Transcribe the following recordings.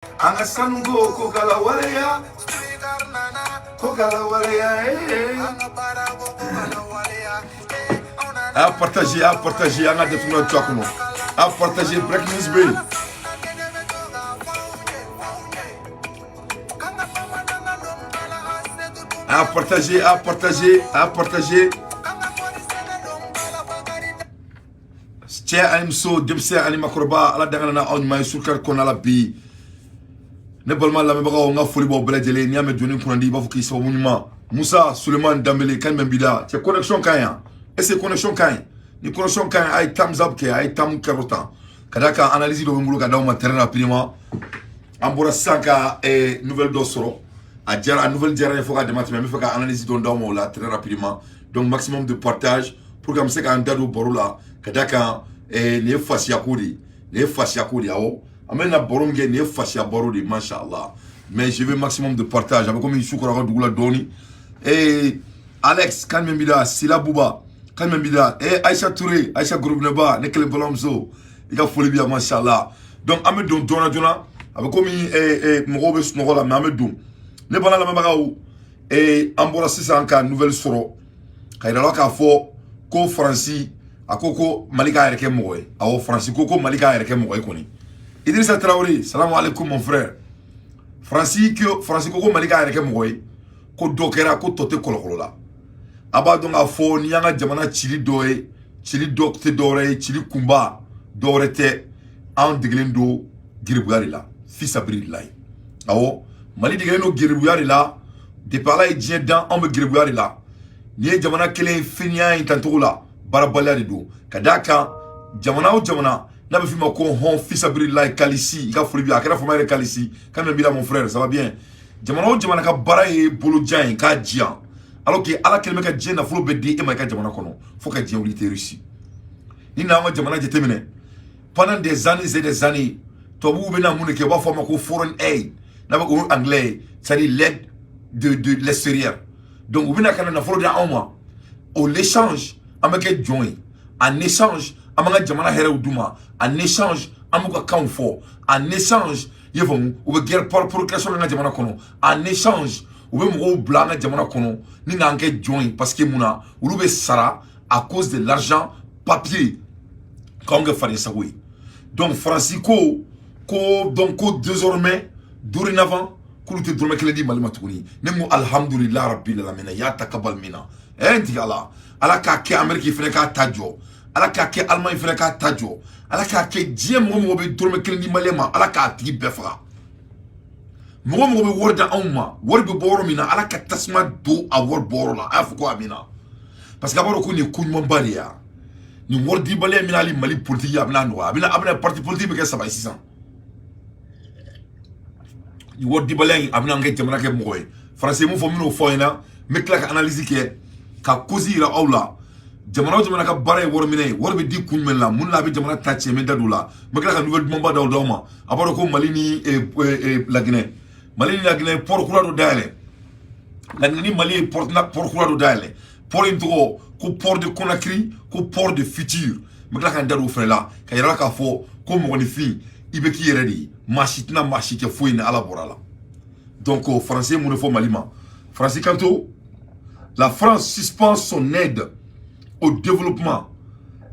An ka sanuko ko kala waleya, ko kala waleya. A y'a partager, a y'a partager, an ka datugulan to a kɔnɔ. A y'a partager, break news bɛ yen. A y'a partager, a y'a partager, a y'a partager. Cɛ ani muso, denmisɛn ani makɔrɔba, Ala dangana na aw ɲuman ye surukari kɔnɔna la bi. Ne balima lamɛnbagaw, n ka foli b'aw bɛɛ lajɛlen. N'i y'a mɛn jɔnni kunnandi, i b'a fɔ k'i sababu ɲuman. Musa Suleiman Danbele kan jumɛn b'i la? Cɛ, connexion ka ɲi yan? Est ce que connexion ka ɲi? Ni connexion ka ɲi, a ye thumbs up kɛ, a ye thumb kɛ tan. Ka d'a kan analyse dɔ bɛ n bolo ka d'aw ma très rapidement. An bɔra sisan ka nouvelle dɔ sɔrɔ. A diyara, a nouvelle diyara n ye fo k'a dama tɛmɛ. N bɛ fɛ ka analyse dɔ d'aw ma o la très rapidement. Donc maximum de partage pour que an bɛ se k'an da don baro la. Ka d'a kan nin ye fasiya ko de ye, nin ye fasiya ko de ye. Awɔ, an bɛ na baro min kɛ, nin ye fasiya baro de ye, masha Allah. Mais je veux maximum de partage. A bɛ komi su kɔrɔ ka dugu la dɔɔni. Alex kan min b'i la, Sila Buba kan min b'i la, Aïcha Touré, Aïcha Gorobinɛba, ne kelen balimamuso, i ka foli b'i yan, masha Allah. Donc an bɛ don joona joona. A bɛ komi mɔgɔw bɛ sunɔgɔ la, mais an bɛ don. Ne bala lamɛnbagaw, an bɔra sisan ka nouvelle sɔrɔ ka yira la k'a fɔ ko Faransi a ko ko Mali k'a yɛrɛ kɛ mɔgɔ ye. Awɔ, Faransi ko ko Mali k'a yɛrɛ kɛ mɔgɔ ye kɔni. Idrissa Traoré, salam alaikum mon frère. Faransi ko, Faransi ko ko Mali k'a yɛrɛ kɛ mɔgɔ ye, ko dɔ kɛra, ko tɔ tɛ kɔlɔkɔlɔ la. A b'a dɔn k'a fɔ n'i y'an ka jamana cili dɔ ye, cili dɔ tɛ dɔwɛrɛ ye, cili kunba dɔwɛrɛ tɛ, an degelen don geribuya de la, fisabililayi. Awɔ, Mali degelen don geribuya de la depuis Ala ye diɲɛ dan. Anw bɛ geribuya de la. N'i ye jamana kelen finiya in tancogo la, baarabaliya de don. Ka d'a kan jamana o jamana n'a bɛ f'i ma ko hɔn, fisabililayi, kalisi, i ka foli bi a kɛra fama yɛrɛ, kalisi kan bɛ b'i la, mon frère, ça va bien. Jamana o jamana ka baara ye bolojan ye k'a jiyan, alors que Ala kɛlen bɛ ka diɲɛ nafolo bɛɛ di e ma i ka jamana kɔnɔ, fo ka diɲɛ wuli tɛ réussi. Ni n'an ka jamana jateminɛ, pendant des années et des années, tubabuw bɛna mun de kɛ? U b'a fɔ a ma ko foreign aid, n'a bɛ o anglais ye, c'est à dire l'aide de l'extérieur. Donc u bɛna ka na nafolo di anw ma, au l'échange an bɛ kɛ jɔn ye. En échange an b'an ka jamana hɛrɛw d'u ma. En échange an b'u ka kanw fɔ. En échange, i y'a faamu, u bɛ guerre par procuration an ka jamana kɔnɔ. En échange u bɛ mɔgɔw bila an ka jamana kɔnɔ ni k'an kɛ jɔn ye. Parce que mun na? Olu bɛ sara à cause de l'argent papier k'anw kɛ faden sago ye. Donc Faransi ko ko donc ko désormais, dorénavant, k'olu tɛ dɔrɔmɛ kelen di Mali ma tuguni. Ne ko alhamdulilah rabbil alamin, ya takabal mina. N tigi Ala, Ala k'a kɛ Amérique fɛnɛ k'a ta jɔ, Ala k'a kɛ Allemagne fɛnɛ k'a ta jɔ, Ala k'a kɛ diɲɛ mɔgɔ mɔgɔ bɛ dɔrɔmɛ kelen di Malien ma, Ala k'a tigi bɛɛ faga. Mɔgɔ mɔgɔ bɛ wari di anw ma, wari bɛ bɔ yɔrɔ min na, Ala ka tasuma don a wari bɔyɔrɔ la. A y'a fɔ ko amina, parce que a b'a dɔn ko nin ye ko ɲumanba de ye. Nin wari dibaliya min hali Mali politique, a bɛna nɔgɔya, a bɛna parti politique bɛ kɛ saba ye sisan. Nin wari dibaliya in, a bɛna an kɛ jamana kɛ mɔgɔ ye. Faransi ye mun fɔ, n bɛn'o fɔ aw ɲɛna. N bɛ tila ka analyse kɛ ka cause yira aw la. Jamana o jamana ka baara ye wari minɛ ye, wari bɛ di kun jumɛn la? Mun la a bɛ jamana ta tiɲɛ? N bɛ da don o la. N bɛ tila ka nouvelle dumanba d'aw ma. A b'a dɔn ko Mali ni Laginɛ, Mali ni Laginɛ port kura dɔ dayɛlɛ. Laginɛ ni Mali ye port kura dɔ dayɛlɛ. Port in tɔgɔ ko port de Conakry, ko port de futur. N bɛ tila ka n da don o fɛnɛ la ka yira k'a fɔ ko mɔgɔninfin, i bɛ k'i yɛrɛ de ye, maa si tɛna maa si kɛ foyi ni Ala bɔra la. Donc Faransi ye mun de fɔ Mali ma? Faransi kanto: la France suspend son aide au développement.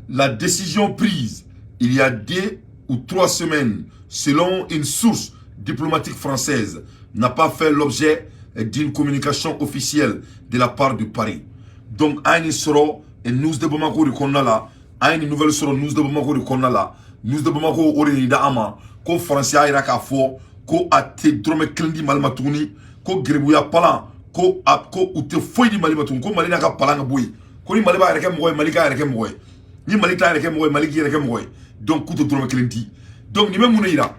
La décision prise il y a 2 ou 3 semaines, selon une source diplomatique française, n'a pas fait l'objet d'une communication officielle de la part de Paris. Donc an ye nin sɔrɔ News de Bamako de kɔnɔna la. An ye nin nouvelle sɔrɔ News de Bamako de kɔnɔna la. News de Bamako o de nin da an ma ko Faransi y'a yira k'a fɔ ko a tɛ dɔrɔmɛ kelen di Mali ma tuguni, ko geribuya palan, ko a ko u tɛ foyi di Mali ma tuguni, ko Mali n'a ka palan ka bɔ yen, ko ni Mali b'a yɛrɛ kɛ mɔgɔ ye, Mali k'a yɛrɛ kɛ mɔgɔ ye, ni Mali t'a yɛrɛ kɛ mɔgɔ ye, Mali k'i yɛrɛ kɛ mɔgɔ ye. Donc k'u tɛ dɔrɔmɛ kelen di. Donc nin bɛ mun de yira?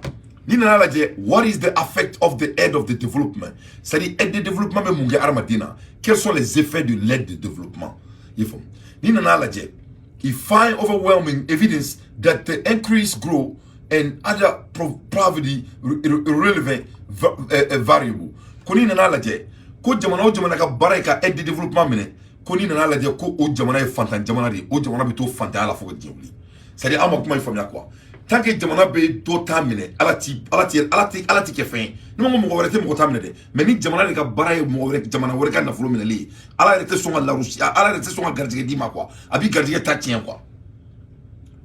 Ni nana lajɛ, what is the effect of the aid of the development? C'est à dire aide de développement bɛ mun kɛ hadamaden na? Quels sont les effets de l'aide de développement? I faamu? Ni nana lajɛ, he find overwhelming evidence that the increased growth and other poverty relevant variable. Ko ni nana lajɛ ko jamana o jamana ka baara ye ka aide de développement minɛ, ko ni nana lajɛ ko o jamana ye fantan jamana de ye, o jamana bɛ to fantanya la fo ka diɲɛ wuli. C'est à dire an ma kuma in faamuya quoi. Tant que jamana bɛ dɔ ta minɛ, Ala ti Ala ti Ala ti Ala ti kɛ fɛn ye. Ni ma ko mɔgɔ wɛrɛ tɛ mɔgɔ ta minɛ dɛ, mais ni jamana de ka baara ye mɔgɔ wɛrɛ, jamana wɛrɛ ka nafolo minɛli ye, Ala yɛrɛ tɛ sɔn ka larusi, Ala yɛrɛ tɛ sɔn ka garijɛgɛ d'i ma quoi. A b'i garijɛgɛ ta tiɲɛ quoi.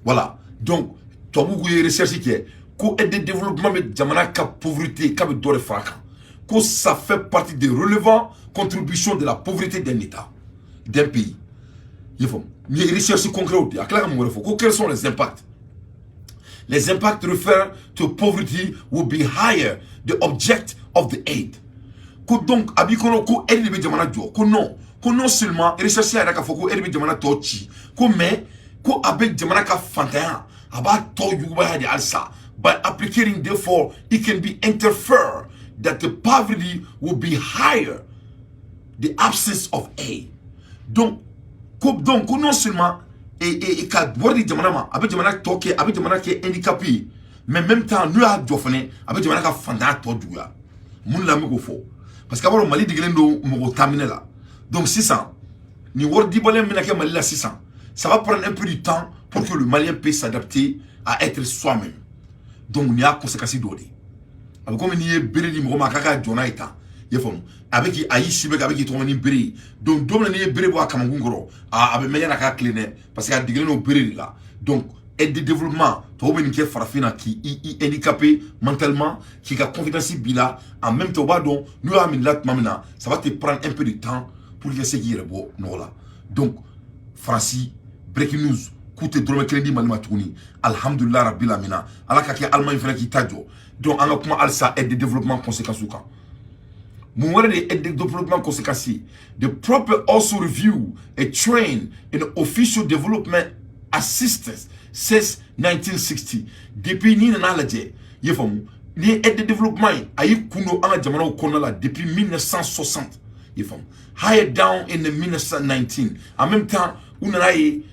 Voilà. Donc tubabuw ye recherche kɛ ko aide de développement bɛ jamana ka pauvreté, k'a bɛ dɔ de fara a kan, ko ça fait partie des relevant contributions de la pauvreté d'un État, d'un pays. I y'a faamu? Nin ye recherche concret de ye. A tila ka mun wɛrɛ fɔ? Ko quels sont les impacts? Les impacts refer to poverty will be higher the object of the aid. Ko donc a b'i kɔnɔ ko aide de bɛ jamana jɔ. Ko non, ko non seulement recherche y'a yira k'a fɔ ko aide bɛ jamana tɔ ci, ko mais ko a bɛ jamana ka fantanya, a b'a tɔ yugubaya de halisa. By applicating, therefore, it can be interfered that the poverty will be higher the absence of aid. Donc ko non seulement et ka wari di jamana ma, a bɛ jamana tɔ kɛ, a bɛ jamana kɛ handicapé ye, mais même temps n'u y'a jɔ fɛnɛ, a bɛ jamana ka fantanya tɔ juguya. Mun de la n bɛ k'o fɔ? Parce que a b'a dɔn, Mali degelen don mɔgɔ ta minɛ la. Donc sisan nin wari dibɔlen bɛna kɛ Mali la sisan, ça va prendre un peu de temps pour que le Malien puisse s'adapter à être soi-même. Donc nin y'a conséquence dɔ de ye. A bɛ komi n'i ye bere di mɔgɔ ma, a k'a ka jɔ n'a ye tan, i y'a faamu? A bɛ k'i a y'i si bɛ kɛ, a bɛ k'i tɔgɔ ni bere ye. Donc don min na n'i ye bere bɔ a kamankun kɔrɔ, a bɛ mɛn yan'a k'a tilen dɛ, parce que a degelen don bere de la. Donc aide de développement, tubabu bɛ nin kɛ farafin na k'i i handicapé mentalement, k'i ka confiance b'i la. En même temps, u b'a dɔn n'u y'a minɛ la tuma min na, ça va te prendre un peu de temps pour que se k'i yɛrɛ bɔ nɔgɔ la. Donc Faransi, breaking news, k'u tɛ dɔrɔmɛ kelen di Mali ma tuguni. Alhamdulilah rabbil amina. Ala ka kɛ Allemagne fana k'i ta jɔ. Donc an ka kuma halisa aide de développement conséquences kan. Mun wɛrɛ de ye aide de développement conséquences ye? The proper also review a trend in official development assistance since 1960. Depuis n'i nana lajɛ, i y'a faamu, ni ye aide de développement ye, a y'i kun don an ka jamanaw kɔnɔna la depuis 1960, i y'a faamu, higher down in the 1919. En même temps, u nana ye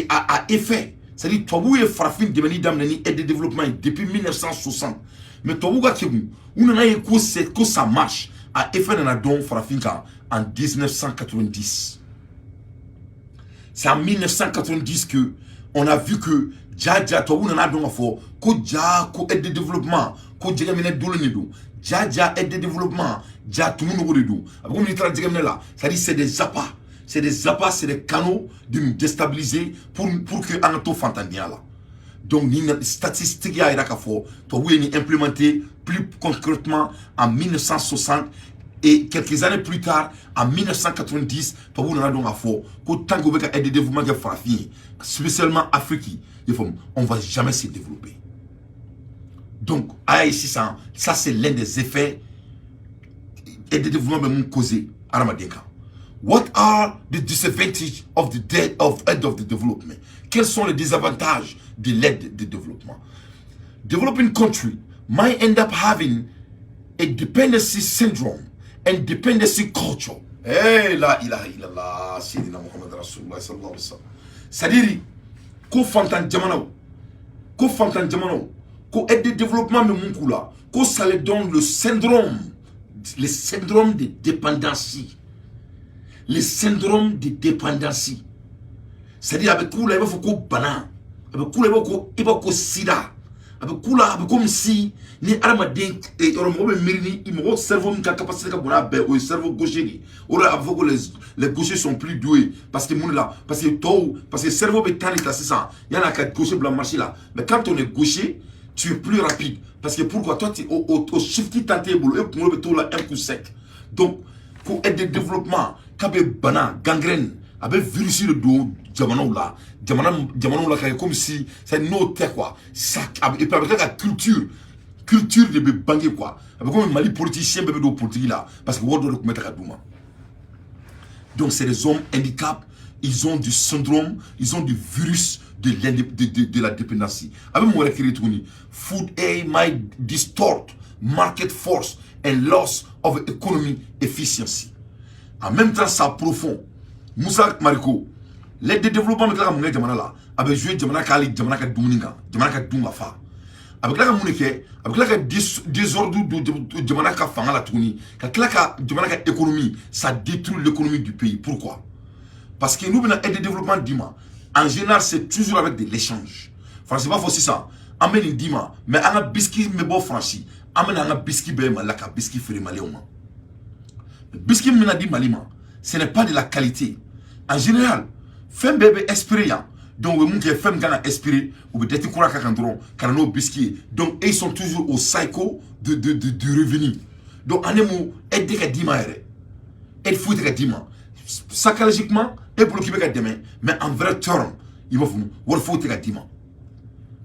a effet, c'est à dire tubabuw ye farafin dɛmɛni daminɛ ni aide de développement ye depuis 1960, mais tubabuw ka kegun, u nana ye ko c'est ko ça marche. A effet nana dɔn farafin kan en 1990. C'est en 1990 que on a vu que ja ja tubabu nana dɔn k'a fɔ ko ja ko aide de développement, ko jɛgɛminɛ dolo de don. Ja ja aide de développement, ja tumu nogo de don. A bɛ komi n'i taara jɛgɛminɛ la, c'est à dire c'est des appâts, c'est des appâts, c'est des canaux de nous déstabiliser pour que an ka to fantandenya la. Donc ni statistique y'a yira k'a fɔ tubabu ye nin implémenté plus concrètement en 1960 et quelques années plus tard, en 1990, tubabu nana dɔn k'a fɔ ko tant que u bɛ ka aide de développement kɛ farafin ye, spécialement Afrique, i faamu, on va jamais se développer. Donc a y'a ye sisan, ça c'est l'un des effets aide de développement bɛ mun causer hadamaden kan. What are the disadvantages of the debt of aid of the development? Quels sont les désavantages de l'aide de développement? Developing country might end up having a dependency syndrome and dependency culture. Hey, la ilaha illallah, Sayyidina Muhammad Rasulullah sallallahu alaihi wasallam. C'est-à-dire, ko fantan jamanaw, ko fantan jamanaw, ko aide de développement bɛ mun k'u la, ko ça les donne le syndrome de dépendance. Le syndrome de dépendance. C'est-à-dire a bɛ k'u la i b'a fɔ ko bana, a bɛ k'u la i b'a fɔ ko sida, a bɛ k'u la, a bɛ komi si ni adamaden yɔrɔ mɔgɔ bɛ miiri ni mɔgɔ cerveau min ka capacité ka bon n'a bɛɛ, o ye cerveau gaucher de ye. O de la a bɛ fɔ ko les gauchers sont plus doués. Parce que mun de la? Parce que tɔw, parce que cerveau bɛ temps de ta sisan yan'a ka gaucher bila marche la. Mais quand on est gaucher, tu es plus rapide. Parce que pourquoi? Toi, tu au shift temps t'e bolo, e kunkolo bɛ t'o la un coup sec. Donc ko aide de développement k'a bɛ bana gangrène, a bɛ virus de don jamanaw la, jamanaw la, ka kɛ comme si c'est n'o tɛ quoi. Ça a bɛ, et puis a bɛ tila ka culture de bɛ bange quoi. A bɛ komi Mali politicien bɛɛ bɛ don politique la parce que wari dɔ de tun bɛ ta ka d'u ma. Donc c'est des hommes handicaps, ils ont du syndrome, ils ont du virus de la dépendance. A bɛ mun wɛrɛ créer tuguni? Food aid might distort market force and loss of economy efficiency. En même temps, ça profond. Moussa Mariko, l'aide de développement bɛ tila ka mun kɛ jamana la? A bɛ jouer jamana ka, hali jamana ka dumuni kan, jamana ka dun ka fa. A bɛ tila ka mun de kɛ? A bɛ tila ka désordre don jamana ka fanga la tuguni, ka tila ka jamana ka économie, ça détruit l'économie du pays. Pourquoi? Parce que n'u bɛna aide de développement d'i ma, en général, c'est toujours avec de l'échange. Faransi b'a fɔ sisan, an An bɛ nin d'i ma, mais an ka biscuit bɛ bɔ Faransi, an bɛna an ka biscuit bɛɛ ye Mali la ka biscuit feere Maliyɛnw ma. Biscuit min bɛna di Mali ma, ce n'est pas de la qualité. En général, fɛn bɛɛ bɛ expirer yan. Donc u bɛ mun kɛ? Fɛn min kan ka expirer, u bɛ date kura k'a kan dɔrɔn ka na n'o biscuit ye. Donc et ils sont toujours au psycho de du revenu. Donc en un mot, aide tɛ ka d'i ma yɛrɛ, aide foyi tɛ ka d'i ma. Psychologiquement, e bolo k'i bɛ ka dɛmɛ, mais en vrai terme, i b'a faamu, wari foyi tɛ ka d'i ma,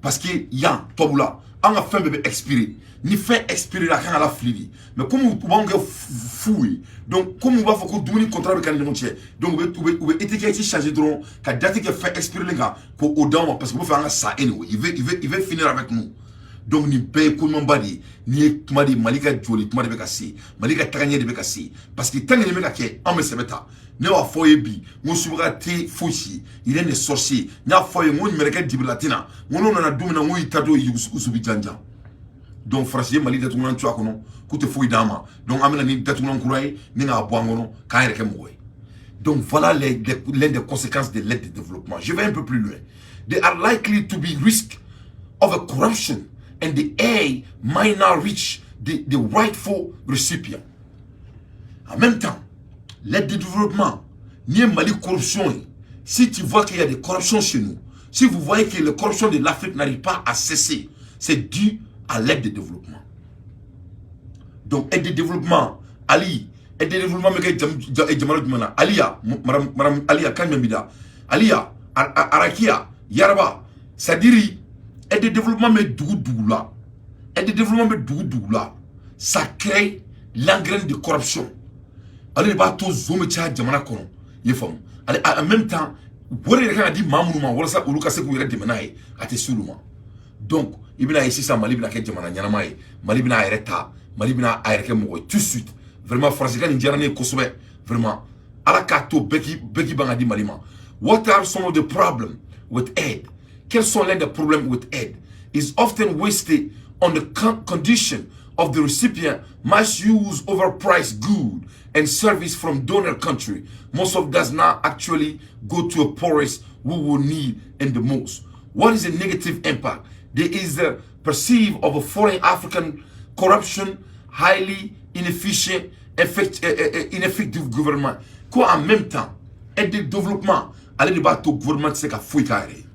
parce que yan tubabula, an ka fɛn bɛɛ bɛ expirer. Ni fɛn expirer, a kan ka lafili de. Mais comme u b'anw kɛ fu ye, donc comme u b'a fɔ ko dumuni contrat bɛ kɛ ni ɲɔgɔn cɛ, donc u bɛ étiquette changer dɔrɔn ka date kɛ fɛn expirer kan k'o d'anw ma, parce que u b'a fɛ an ka sa anyway. Il veut finir avec nous. Donc nin bɛɛ ye ko ɲumanba de ye. Nin ye kuma de ye, Mali ka jɔli kuma de bɛ ka se, Mali ka tagaɲɛ de bɛ ka se, parce que tant que nin bɛ ka kɛ, anw bɛ sɛbɛ ta. Ne b'a fɔ ye bi n ko subaga tɛ fosi ye, il est ne sorcier. N y'a fɔ ye n ko mɛrɛkɛ Dibila tɛna, n ko n'o nana don min na, n ko y'i ta don yusubi janjan. Donc Faransi ye Mali datugulan to a kɔnɔ k'u tɛ foyi d'an ma. Donc an bɛna ni datugulan kura ye ni k'a bɔ an kɔnɔ k'an yɛrɛ kɛ mɔgɔ ye. Donc voilà l'un des conséquences de l'aide de développement. Je vais un peu plus loin. They are likely to be risk of a corruption and the aid might not reach the rightful recipient. En même temps, l'aide de développement, ni Mali corruption, si tu vois qu'il y a des corruptions chez nous, si vous voyez que la corruption de l'Afrique n'arrive pas à cesser, c'est dû à l'aide de développement. Donc, aide de développement, Ali, aide de développement, mais jamana Aliya, madame Aliya, Kanyamida, Aliya, Arakia, Yaraba, c'est-à-dire, aide de développement, mais dugu dugu la, aide de développement, mais dugu dugu la, ça crée l'engraine de corruption. Ale de b'a to zon bɛ caya jamana kɔnɔ, i ye faamu? Ale en même temps, wari yɛrɛ kan ka di maa minnu ma walasa olu ka se k'u yɛrɛ dɛmɛ n'a ye, a tɛ s'olu ma. Donc i bɛna ye sisan, Mali bɛna kɛ jamana ɲɛnama ye, Mali bɛna a yɛrɛ ta, Mali bɛna a yɛrɛ kɛ mɔgɔ ye tout de suite. Vraiment, Faransi ka nin diyara ne ye kosɛbɛ. Vraiment, Ala k'a to bɛɛ k'i ban ka di Mali ma. What are some of the problems with aid? Quels sont l'un des problèmes with aid? Is often wasted on the condition of the recipient must use overpriced good and service from donor country. Most of does not actually go to a poorest who will need in the most. What is the negative impact? There is the perceived of a foreign African corruption, highly inefficient, ineffective government. Quoi, en même temps, aide de développement, ale de b'a to gouvernement tɛ se ka foyi k'a yɛrɛ ye.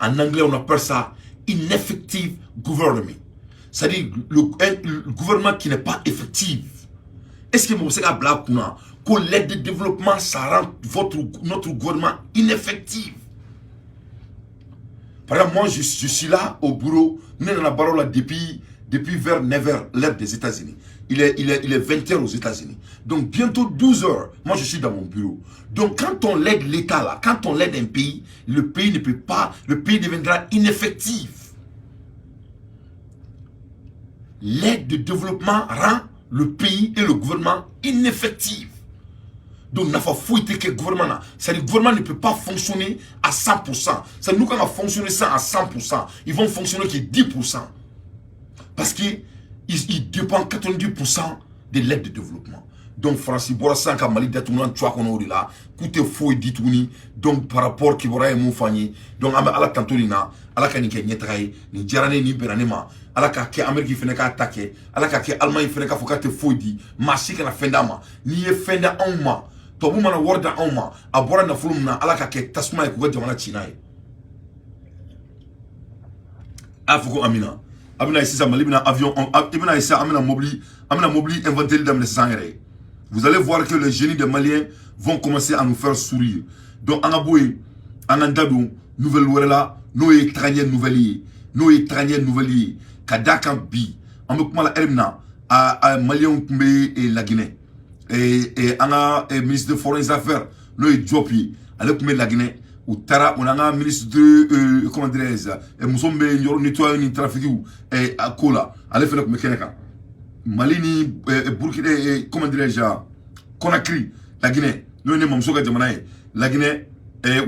En anglais, on appelle ça ineffective government. C'est-à-dire le gouvernement qui n'est pas effectif. Est-ce que mɔgɔ bɛ se k'a bila a kunna ko l'aide de développement, ça rend notre gouvernement ineffectif? Par exemple, moi, je suis là au bureau, ne nana baaraw la depuis vers 9h, l'heure des États-Unis. Il est 20h aux États-Unis. Donc, bientôt 12h, moi, je suis dans mon bureau. Donc, quand on l'aide l'État, là, quand on l'aide un pays, le pays ne peut pas, le pays deviendra ineffectif. L'aide de développement rend le pays et le gouvernement ineffectifs. Donc, nafa foyi tɛ kɛ gouvernement na. C'est-à-dire le gouvernement ne peut pas fonctionner à 100%. C'est nous, quand on va fonctionner ça à 100%, ils vont fonctionner que 10%. Parce qu'ils ils dépendent 90% de l'aide de développement. Donc, Faransi bɔra sisan ka Mali datugulan tu a kɔnɔ o de la, k'u tɛ foyi di tuguni. Donc, par rapport kibaruya ye mun fɔ an ye, donc an bɛ Ala tanto nin na, Ala ka nin kɛ ɲɛtaga ye. Nin diyara ne ye, nin bɛnna ne ma. Ala k'a kɛ Amérique fɛnɛ k'a ta kɛ, Ala k'a kɛ Allemagne fɛnɛ k'a fɔ k'a tɛ foyi di maa si kana fɛn d'a ma. N'i ye fɛn da anw ma, tubabu mana wari da anw ma, a bɔra nafolo min na, Ala ka kɛ tasuma ye k'u ka jamana ci n'a ye. A fɔ ko amina. A bɛna ye sisan, Mali bɛna avion, i bɛna ye sisan, an bɛna mobili inventaire daminɛ sisan yɛrɛ ye. Vous allez voir que les génies des Maliens vont commencer à nous faire sourire. Donc an ka bɔ yen, an k'an da don nouvelle wɛrɛ la, n'o ye tagaɲɛ nouvelle ye, n'o ye tagaɲɛ nouvelle ye. Ka d'a kan bi, an bɛ kuma la heure min na, a Maliyɛnw tun bɛ Laginɛ. An ka ministre de foreign affaires, n'o ye Diop ye, ale tun bɛ Laginɛ. U taara, o n'an ka ministre de, comment dirais-je, muso min bɛ yɔrɔ nettoyer ni trafic a ko la, ale fana tun bɛ kɛnɛ kan. Mali ni Burkina, comment dirais-je, Conakry, Laginɛ, n'o ye ne mamuso ka jamana ye, Laginɛ,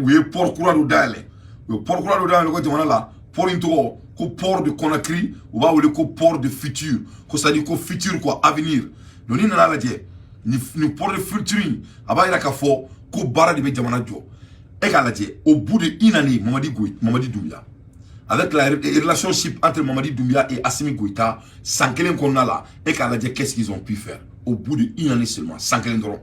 u ye port kura dɔ dayɛlɛ. U ye port kura dɔ dayɛlɛ u ka jamana la. Port in tɔgɔ ko port de Conakry, u b'a wele ko port de futur, ko c'est à dire ko futur quoi, avenir. Donc n'i nana lajɛ nin port de futur in, a b'a yira k'a fɔ ko baara de bɛ jamana jɔ. E k'a lajɛ, au bout de une année, Mamadi Goyi, Mamadi Doumbouya, Avec la relationship entre Mamadi Doumbia et Assimi Goïta, san kelen kɔnɔna la, e k'a lajɛ qu'est-ce qu'ils ont pu faire au bout de une année seulement. San kelen dɔrɔn,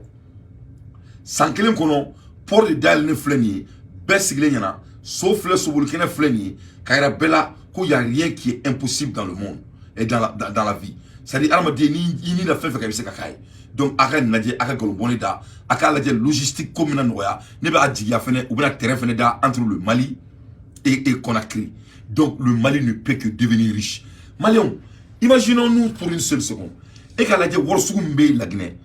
san kelen kɔnɔ, port de dayɛlɛ ne filɛ nin ye, bɛɛ sigilen ɲɛna, so filɛ, sobolikɛnɛ filɛ nin ye, k'a yira bɛɛ la ko y a rien qui est impossible dans le monde et dans la vie. C'est-à-dire hadamaden, ni i ni la fɛn fɛn kɛ, i bɛ se ka k'a ye. Donc a ka nin lajɛ, a ka nkalon bɔnni da, a k'a lajɛ logistique ko min na nɔgɔya. Ne bɛ a jigiya fɛnɛ, u bɛna terrain fɛnɛ da entre le Mali et Conakry. Donc le Mali ne peut que devenir riche. Maliens, imaginons-nous pour une seule seconde, e k'a lajɛ wari sugu min bɛ Laginɛ,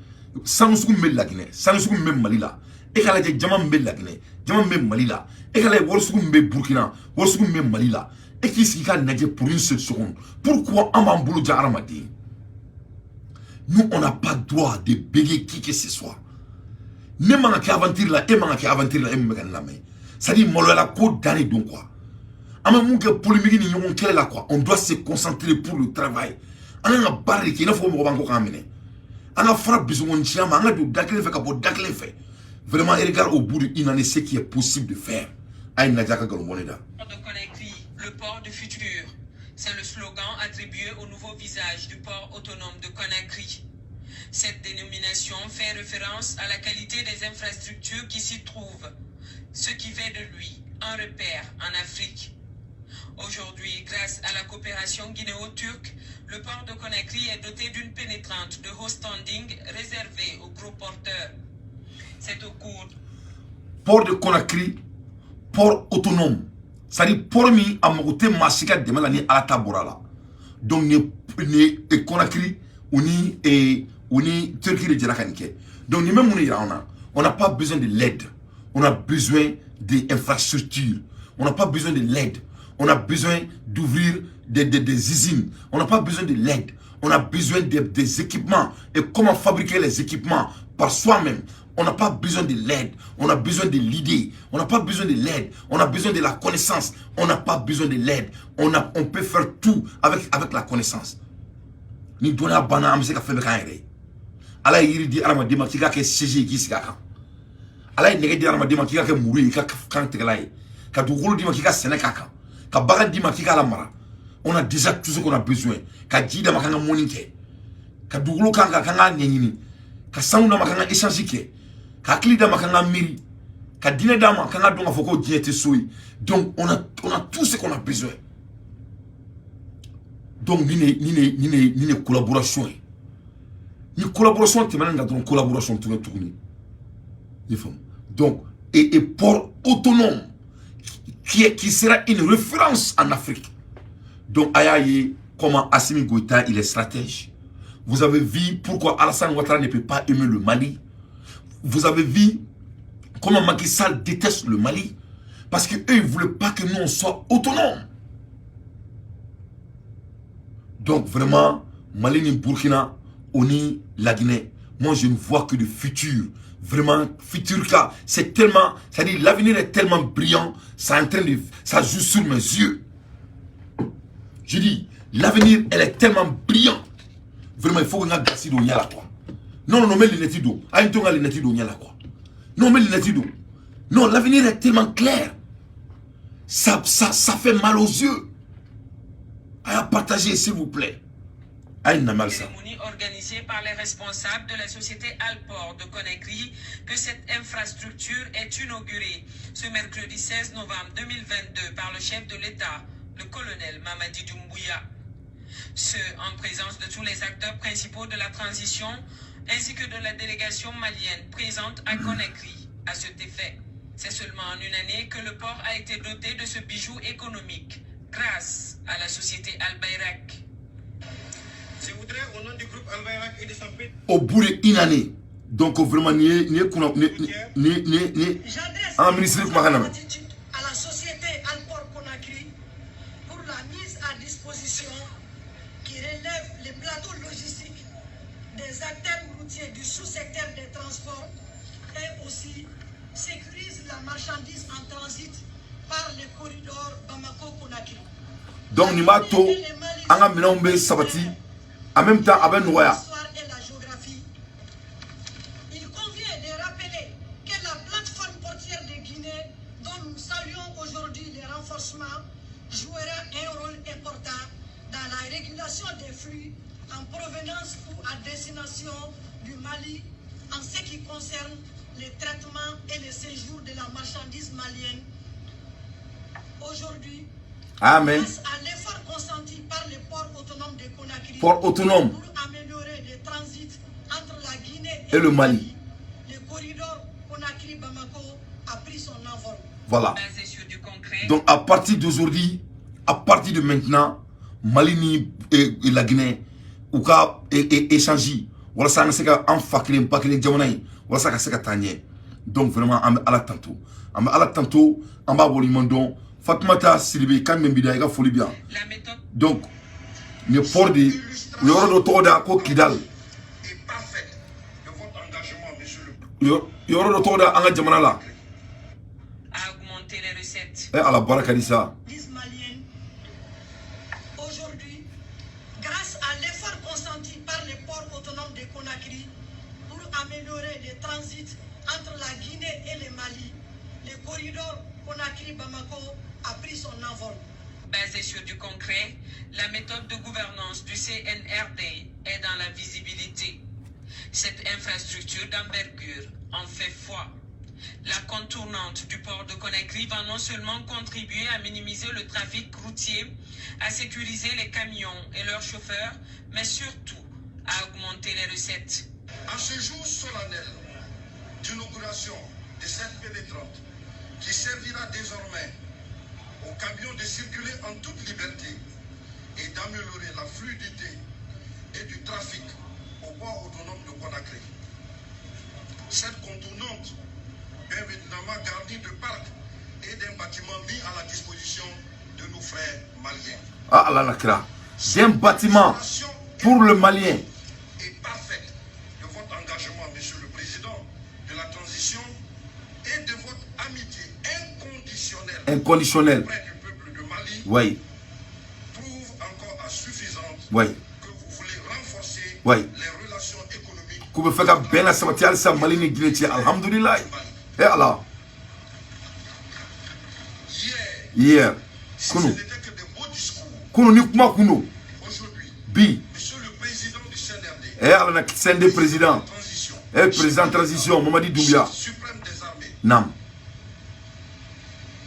sanu sugu min bɛ Laginɛ, sanu sugu min bɛ Mali la. E k'a lajɛ jama min bɛ Laginɛ, jama min bɛ Mali la. E k'a lajɛ wari sugu min bɛ Burkina, wari sugu min bɛ Mali la. E k'i sigi k'a lajɛ pour une seule seconde, pourquoi an b'an bolo ja hadamaden? Nous, on n'a pas droit de bégayer qui que ce soit. Ne man ka kɛ aventure la, e man ka kɛ aventure la, e min bɛ ka ne lamɛn. C'est à dire maloyala ko dan de don quoi. An bɛ mun kɛ polémique ni ɲɔgɔn kɛlɛ la quoi? On doit se concentrer pour le travail. An kan ka baara de kɛ i n'a fɔ mɔgɔ b'an kɔ k'an minɛ. An ka fara bisɔngɔnciya ma, an ka don da kelen fɛ ka bɔ da kelen fɛ. Vraiment, regarde au bout d'une année ce qui est possible de faire. A ye lajɛ, a ka nkalon bɔ ne da. De Conakry, le port du futur. C'est le slogan attribué au nouveau visage du port autonome de Conakry. Cette dénomination fait référence à la qualité des infrastructures qui s'y trouvent, ce qui fait de lui un repère en Afrique. Aujourd'hui, grâce à la coopération guinéo-turque, le port de Conakry est doté d'une pénétrante de haut standing réservée aux gros porteurs. C'est au cours Port de Conakry, port autonome, c'est-à-dire port min a mago tɛ maa si ka dɛmɛ la ni Ala ta bɔra la. Donc nin ye Conakry, u ni Turquie de jɛra ka nin kɛ. Donc nin bɛ mun de yira an na? On n'a pas besoin de l'aide, on a besoin d'infrastructures. On n'a pas besoin de l'aide, on a besoin d'ouvrir des usines. On n'a pas besoin de l'aide, on a besoin des équipements et comment fabriquer les équipements par soi-même. On n'a pas besoin de l'aide, on a besoin de l'idée. On n'a pas besoin de l'aide, on a besoin de la connaissance. On n'a pas besoin de l'aide. On peut faire tout avec la connaissance. Ni dɔnniya banna, an bɛ se ka fɛn bɛɛ k'an yɛrɛ ye. Ala ye yiri di hadamaden ma k'i k'a kɛ CG ye k'i sigi a kan. Ala ye nɛgɛ di hadamaden ma k'i k'a kɛ muru ye, i ka kan tigɛla ye. Ka dugukolo d'i ma k'i ka sɛnɛ k'a kan. Ka bagan d'i ma k'i k'a lamara. On a déjà tout ce qu'on a besoin. Ka ji d'a ma k'an ka mɔni kɛ. Ka dugukolo kan kan k'an k'a ɲɛɲini. Ka sanu d'a ma k'an ka échange kɛ. Ka hakili d'a ma k'an ka miiri. Ka diinɛ d'a ma k'an ka dɔn k'a fɔ ko diɲɛ tɛ so ye. Donc on a tout ce qu'on a besoin. Donc nin de collaboration ye. Ni collaboration tɛmɛna nin kan dɔrɔn, collaboration tɛ tuguni. I faamu? Donc et port autonome qui sera une référence en Afrique. Donc a y'a ye comment Assimi Goïta, il est stratège. Vous avez vu pourquoi Alassane Ouattara ne peut pas aimer le Mali. Vous avez vu comment Macky Sall déteste le Mali. Parce qu'eux, ils ne voulaient pas que nous, on soit autonomes. Donc vraiment, Mali ni Burkina, oni la Guinée, moi je ne vois que le futur. Vraiment, futur cas, c'est tellement, c'est-à-dire l'avenir est tellement brillant, ça est en train de, ça joue sur mes yeux. Je dis, l'avenir, elle est tellement brillant. Vraiment, il faut qu'on ait gasi don là, quoi. Non, non, non, mais lunette do. Ah, une lunette do là, quoi. Non, mais lunette do. Non, l'avenir est tellement clair. Ça fait mal aux yeux. À partager, s'il vous plaît. A ye namari sa. Cérémonie organisée par les responsables de la société Alport de Conakry que cette infrastructure est inaugurée ce mercredi 16 novembre 2022 par le chef de l'État, le colonel Mamadi Doumbouya. Ce, en présence de tous les acteurs principaux de la transition ainsi que de la délégation malienne présente à Conakry à cet effet. C'est seulement en une année que le port a été doté de ce bijou économique grâce à la société Al Bayrak. Je voudrais, au nom du groupe Al Bayrak et de son Au bout d'une année, donc vraiment ni ye kunna ni J'adresse an ka ministre kumakan lamɛn. Gratitude à la société Alport Conakry pour la mise à disposition qui relève les plateaux logistiques des acteurs routiers du sous-secteur des transports et aussi sécurise la marchandise en transit par le corridor Bamako-Conakry. Donc nin b'a to an ka minɛnw bɛ sabati, en même temps a bɛ nɔgɔya. L'histoire et la géographie. Il convient de rappeler que la plateforme portière de Guinée, dont nous saluons aujourd'hui les renforcements, jouera provenance ou à destination du Mali en ce qui concerne le traitement et le séjour de la marchandise malienne. Aujourd'hui, amen, grâce à l'effort consenti par le port autonome de Conakry port autonome pour améliorer le transit entre la Guinée et le Mali, le corridor Conakry-Bamako a pris son envol. Voilà. Basé sur du concret. Donc à partir d'aujourd'hui, à partir de maintenant, Mali ni et la Guinée u ka échanger walasa an ka se ka an fa kelen ba kelen jamana in walasa ka se ka taa ɲɛ. Donc vraiment, an bɛ Ala tanto, an bɛ Ala tanto, an b'a waleɲuman dɔn. Fatumata Sidibe kan min b'i da, i ka foli bi yan. La méthode Donc nin ye port de ye, u ye yɔrɔ dɔ tɔgɔ da ko Kidal. Et parfaite de votre engagement, monsieur le U ye yɔrɔ dɔ tɔgɔ da an ka jamana la. À augmenter les recettes. Ɛ Ala, baraka di sa. Malienne. Aujourd'hui, grâce à l'effort consenti par le port autonome de Conakry pour améliorer le transit entre la Guinée et le Mali, le corridor Conakry-Bamako a pris son envol. Basé sur du concret, la méthode de gouvernance du CNRD est dans la visibilité. Cette infrastructure d'envergure en fait foi. La contournante du port de Conakry va non seulement contribuer à minimiser le trafic routier, à sécuriser les camions et leurs chauffeurs, mais surtout à augmenter les recettes. En ce jour solennel d'inauguration de cette pénétrante qui servira désormais aux camions de circuler en toute liberté et d'améliorer la fluidité et du trafic au port autonome de Conakry. Cette contournante, bien évidemment garnie de parcs et d'un bâtiment mis à la disposition de nos frères maliens. Ah, Ala la kira, d'un bâtiment pour le Malien. Et parfaite de votre engagement, Monsieur le Président de la Transition, et de votre amitié inconditionnelle inconditionnel auprès du peuple de Mali prouve encore à suffisance que vous voulez renforcer les relations économiques K'u bɛ fɛ ka bɛn na sabati halisa Mali ni Guinée cɛ, alhamdulilayi, e Ala. Hier, Hier, si ce kunu n'était que de beaux discours, kunu ni kuma kun don, aujourd'hui, bi, Monsieur le Président du CNRD, e Ala na CND président, transition, e président transition Mamadi Doumbia, chef suprême des armées, nam,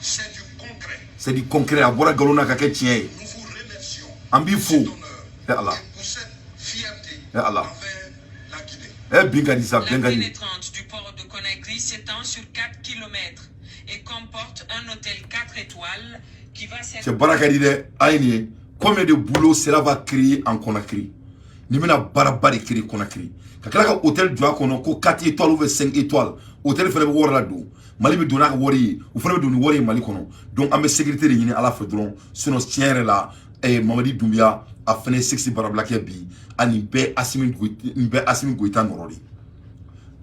c'est du concret. C'est du concret, a bɔra nkalon na ka kɛ tiɲɛ ye. Nous vous remercions An b'i pour fo. cet honneur E Ala. Et pour cette fierté Eh Allah. envers la Guinée. E bin ka di sa, La bɛn ka di. pénétrante du port de Conakry s'étend sur 4 km et comporte un hôtel 4 étoiles qui va Cɛ, servir baara ka di dɛ. A ye nin ye, combien de boulot cela va créer en Conakry? Ni bɛna baaraba de créer Conakry ka tila ka hôtel jɔ a kɔnɔ ko 4 étoiles ou bien 5 étoiles. Hôtel fana bɛ wari la don, Mali bɛ don n'a ka wari ye, u fana bɛ don ni wari ye Mali kɔnɔ. Donc an bɛ sécurité de ɲini Ala fɛ dɔrɔn. Sinon tiɲɛ yɛrɛ la, Mamadi Doumbia a fana ye sexy baarabila kɛ bi. A nin bɛɛ Assimi Goïta, nin bɛɛ Assimi Goïta nɔrɔ de.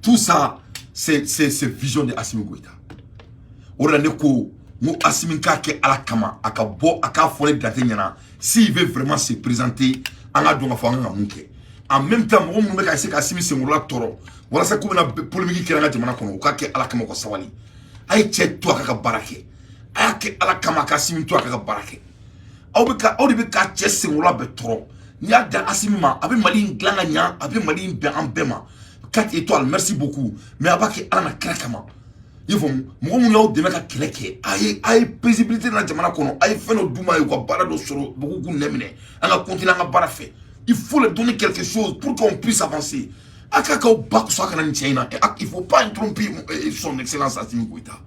Tout ça, c'est vision de Assimi Goïta. O de la ne ko n ko Assimi k'a kɛ Ala kama, a ka bɔ a k'a fɔ ne Dante ɲɛna, s'il veut vraiment se présenter, an ka dɔn k'a fɔ an kan ka mun kɛ. En même temps, mɔgɔ minnu bɛ ka essayer ka Assimi senkɔrɔla tɔɔrɔ walasa k'u bɛna polémique kɛ an ka jamana kɔnɔ, u k'a kɛ Ala kama, u ka sabali. A ye cɛ to a ka baara kɛ, a y'a kɛ Ala kama, a ka Assimi to a ka baara kɛ. Aw bɛ ka aw de bɛ ka cɛ senkɔrɔla bɛɛ tɔɔrɔ. N'i y'a da Assimi ma, a bɛ Mali in dilan ka ɲa, a bɛ Mali in bɛn an bɛɛ ma. 4 étoiles, merci beaucoup, mais a b'a kɛ Ala na kira kama. I y'a faamu? Mɔgɔ minnu y'aw dɛmɛ ka kɛlɛ kɛ, a ye paisibilité na jamana kɔnɔ, a ye fɛn dɔ d'u ma ye, u ka baara dɔ sɔrɔ, mɔgɔw k'u nɛ minɛ, an ka continuer an ka baara fɛ. Il faut leur donner quelque chose pour qu'on puisse avancer. A ka k'aw ba kosɔn, a kana nin cɛ in na. Il faut pas interrompre son excellence Assimi Goïta.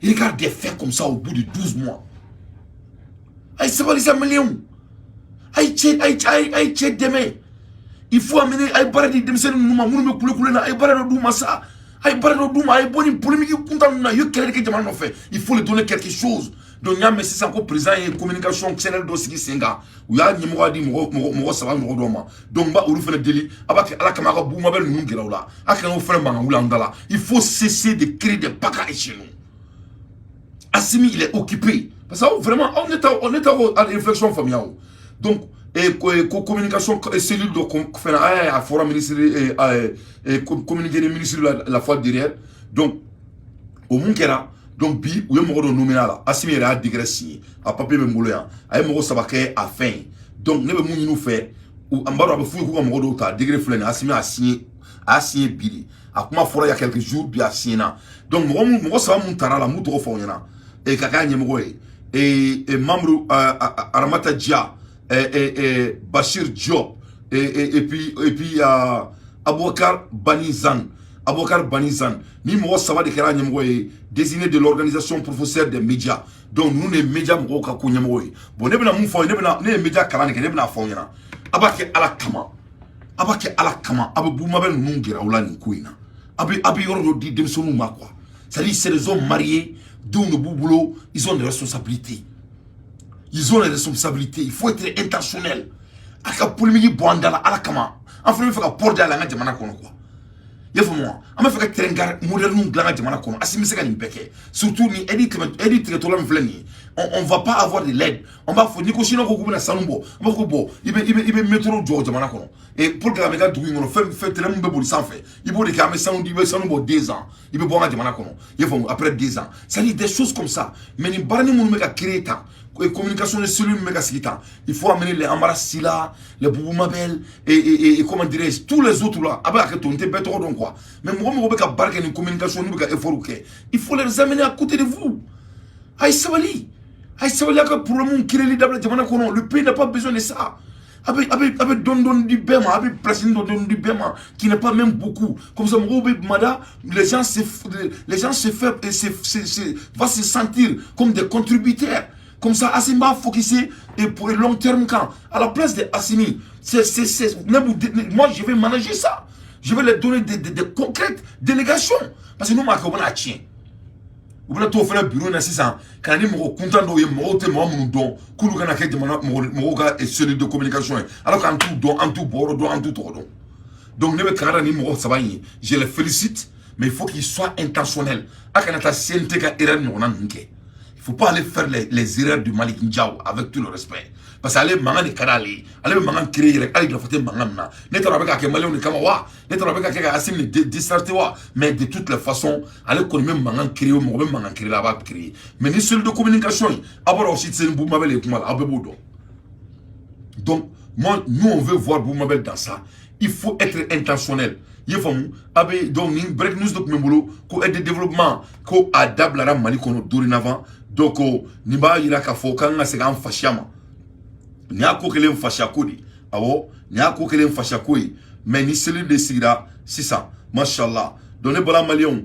Il regarde des faits comme ça au bout de 12 mois. A ye sabali sa, maliyɛnw. A ye cɛ, a ye cɛ dɛmɛ. Il faut amener, a ye baara di denmisɛnnin ninnu ma minnu bɛ kule kule na, a ye baara dɔ d'u ma sa, a ye baara dɔ d'u ma. A ye bɔ ni polémique kuntan ninnu na, i ye kɛlɛ de kɛ jamana nɔfɛ. Il faut lui donner quelque chose. Donc n y'a mɛn sisan ko président ye communication channel dɔ sigi sen kan, u y'a ɲɛmɔgɔya di mɔgɔ mɔgɔ mɔgɔ saba mɔgɔ dɔw ma. Donc n b'a olu fana deli, a b'a kɛ Ala kama, a ka Bumabel ninnu gɛrɛ u la, a kana o fana mankan wuli an da la. Il faut cesser de créer des bagarres chez nous. Assimi, il est occupé parce que vraiment on est à réflexion faamuya o. Donc ko communication cellule dɔ fɛnɛ a fɔra ministre communiqué de ministre la fois derrière. Donc o mun kɛra? Donc bi u ye mɔgɔ dɔ nommé a la, Assimi yɛrɛ y'a décret signé, a papier bɛ n bolo yan, a ye mɔgɔ saba kɛ a fɛn ye. Donc ne bɛ mun ɲini u fɛ? U An b'a dɔn a bɛ f'u ye k'u ka mɔgɔ dɔw ta. Degré filɛ nin ye, Assimi a signé, a y'a signé bi de. A kuma fɔra il y a quelques jours, bi a signé na. Donc mɔgɔ mun, mɔgɔ saba mun taara la, mun tɔgɔ fɔ aw ɲɛna e ka k'a ɲɛmɔgɔ ye, et membre Aramata Dia, et Bachir Diop et puis Aboubacar Banizan, Aboubacar Banizan. Ni mɔgɔ saba de kɛra ɲɛmɔgɔ ye, désigné de l'organisation professionnelle des médias. Donc ninnu de ye média mɔgɔw ka ko ɲɛmɔgɔ ye. Bon, ne bɛna mun fɔ aw ye? Ne bɛna, ne ye média kalan de kɛ, ne bɛna fɔ aw ɲɛna. A b'a kɛ Ala kama, a b'a kɛ Ala kama, a bɛ Bumabel ninnu gɛrɛ aw la nin ko in na. A bɛ yɔrɔ dɔ di denmisɛnninw ma quoi. C'est à dire, c'est des hommes mariés, denw de b'u bolo, ils ont des responsabilités, ils ont des responsabilités. Il faut être intentionnel. A ka polémique bɔ an da la Ala kama. An fana bɛ fɛ ka port dayɛlɛ an ka jamana kɔnɔ quoi. I y'a faamu wa? An bɛ fɛ ka train gare moderne dilan an ka jamana kɔnɔ. Assimi bɛ se ka nin bɛɛ kɛ, surtout ni aide tɛmɛ, aide tigɛtɔla min filɛ nin ye. On va pas avoir de l'aide. On b'a fɔ n'i ko Chinois ko k'u bɛna sanu bɔ, an b'a fɔ ko bon, i bɛ métro jɔ jamana kɔnɔ et pour que a bɛ ka dugu in kɔnɔ, fɛn train min bɛ boli sanfɛ, i b'o de kɛ. An bɛ sanu di, i bɛ sanu bɔ 2 ans, i bɛ bɔ an ka jamana kɔnɔ. I y'a faamu? Après 2 ans, c'est à dire des choses comme ça. Mais nin baaranin minnu bɛ ka créer tan, communication de cellules min bɛ ka sigi tan, il faut amener les Amara Sila, les Boubou Mabel et comment dirais-je, tous les autres là. A bɛ ka kɛ to, n tɛ bɛɛ tɔgɔ dɔn quoi, mais mɔgɔ bɛ ka baara kɛ nin communication, n'u bɛ ka effort kɛ, il faut les amener à côté de vous. A ye sabali, a ye sabali, a ka problème créer dabila jamana kɔnɔ. Le pays n'a pas besoin de ça. A bɛ dɔɔni dɔɔni di bɛɛ ma, a bɛ place dɔ dɔɔni di bɛɛ ma, qui n'est pas même beaucoup. Comme ça mɔgɔw bɛ mada, les gens se fait se va se sentir comme des contributeurs. Comme ça Assimi b'a focuser et pour le long terme. Quand à la place de Assimi, c'est moi, je vais manager ça, je vais les donner des concrètes délégations, parce que nous m'a kɛ, u bɛna tiɲɛ, u bɛna t'o fana bureau na sisan ka na ni mɔgɔ kuntan dɔw ye, mɔgɔw tɛ mɔgɔ minnu dɔn, k'olu kana kɛ jamana mɔgɔw ka cellule de communication ye, alors qu'an t'u dɔn, an t'u bɔyɔrɔ dɔn, an t'u tɔgɔ dɔn. Donc ne bɛ kangari ni mɔgɔ saba in ye, je les félicite, mais il faut qu'ils soient intentionnels. A kana taa CNT ka erreur ɲɔgɔnna ninnu kɛ. Il faut pas aller faire les erreurs de Malick Diaw, avec tout le respect, parce que ale mankan de ka d'ale ye, ale bɛ mankan créer yɛrɛ, hali nafa tɛ mankan min na. Ne taara, a bɛ ka kɛ maliyɛnw de kama wa? Ne taara, a bɛ ka kɛ ka Assimi de distraire wa? Mais de toutes les façons, ale kɔni bɛ mankan créer, mɔgɔ bɛ mankan créer la, a b'a créer. Mais ni cellule de communication in, a b'a dɔn aussi tɛ se ni Boubou Mabel ye kuma la, aw bɛɛ b'o dɔn. Donc moi, nous, on veut voir Boubou Mabel dans ça. Il faut être intentionnel. I ye faamu? A bɛ donc nin break news de tun bɛ n bolo, ko aide de développement ko a dabilara Mali kɔnɔ dorénavant. Donc nin b'a yira k'a fɔ k'an ka segin an fasiya ma. Nin y'a ko kelen fasiya ko de, awɔ, nin y'a ko kelen fasiya ko ye. Mais ni cellule de sigira sisan, mashallah. Donc ne bɔra, maliyɛnw,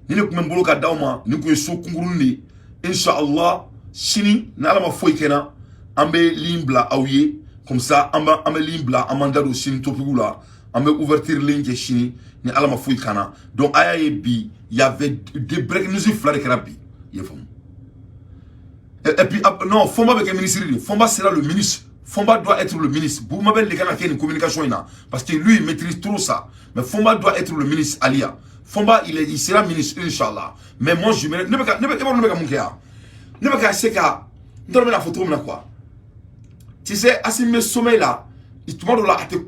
ni ne tun bɛ n bolo ka d'aw ma, nin kun ye so kunkurunin de ye. Inshallah, sini ni Ala ma foyi kɛ n na, an bɛ ligne bila aw ye. Comme ça an bɛ ligne bila, an b'an da don sini topic la, an bɛ ouverture ligne kɛ sini ni Ala ma foyi k'an na. Donc a y'a ye bi, y avait des break news fila de kɛra bi, i ye faamu? Et puis non, Fomba bɛ kɛ ministre de, Fomba sera le ministre. Fomba doit être le ministre. Boubou Mabel de kan ka kɛ nin communication in na, parce que lui, il maîtrise trop ça. Mais Fomba doit être le ministre. Alia Fomba, il sera ministre, inchallah. Mais moi, je ne bɛ ka ne bɛ e b'a dɔn ne bɛ ka mun kɛ yan? Ne bɛ ka se ka, n t'a dɔn n bɛna fɔ cogo min na quoi. Tu sais, Assimi bɛ sommeil la tuma dɔ la, a tɛ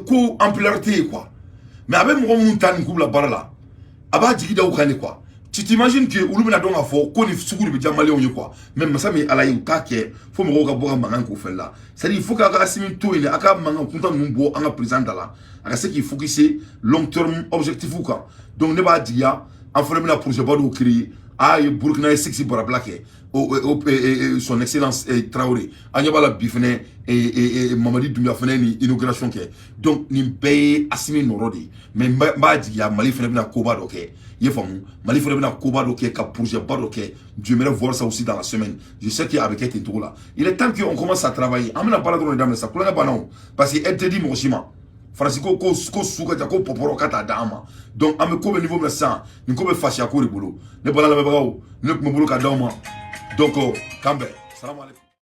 ko ampleur ye quoi. Mais a bɛ mɔgɔ minnu ta nin k'u bila baara la, a b'a jigi da u kan de quoi. Tu t'imagines que olu bɛna dɔn k'a fɔ ko nin sugu de bɛ diya maliyɛnw ye quoi. Mais masa min ye Ala ye, u t'a kɛ fo mɔgɔw ka bɔ ka mankan k'o fɛn la. C'est à dire, il faut k'a ka Assimi to yen, a ka mankan kuntan ninnu bɔ an ka président da la, a ka se k'i focuser long terme objectif kan. Donc ne b'a jigiya, an fana bɛna projet ba dɔw créer. A ye Burukina ye six barabila kɛ, son excellence Traoré, an ɲɛ b'a la bi fɛnɛ, Mamadi Doumbouya fɛnɛ ni inauguration kɛ. Donc nin bɛɛ ye Assimi nɔrɔ de ye. Mais n b'a jigiya, Mali fɛnɛ bɛna koba dɔ kɛ, i ye faamu? Mali fɛnɛ bɛna koba dɔ kɛ, ka projet ba dɔ kɛ. J'aimerais voir ça aussi dans la semaine. Je sais que a bɛ kɛ ten cogo la. Il est temps qu'on commence à travailler. An bɛna baara dɔrɔn de daminɛ sa, kulonkɛ banna o, parce que aide tɛ di mɔgɔ si ma. Faransi ko su ka ca ko pɔpɔrɔ ka taa d'an ma. Donc an bɛ ko bɛ niveau min na sisan, nin ko bɛ fasiya ko de bolo. Ne bala lamɛnbagaw, ne tun bɛ bolo ka d'aw ma. Donc k'an bɛn, salamu aleykum.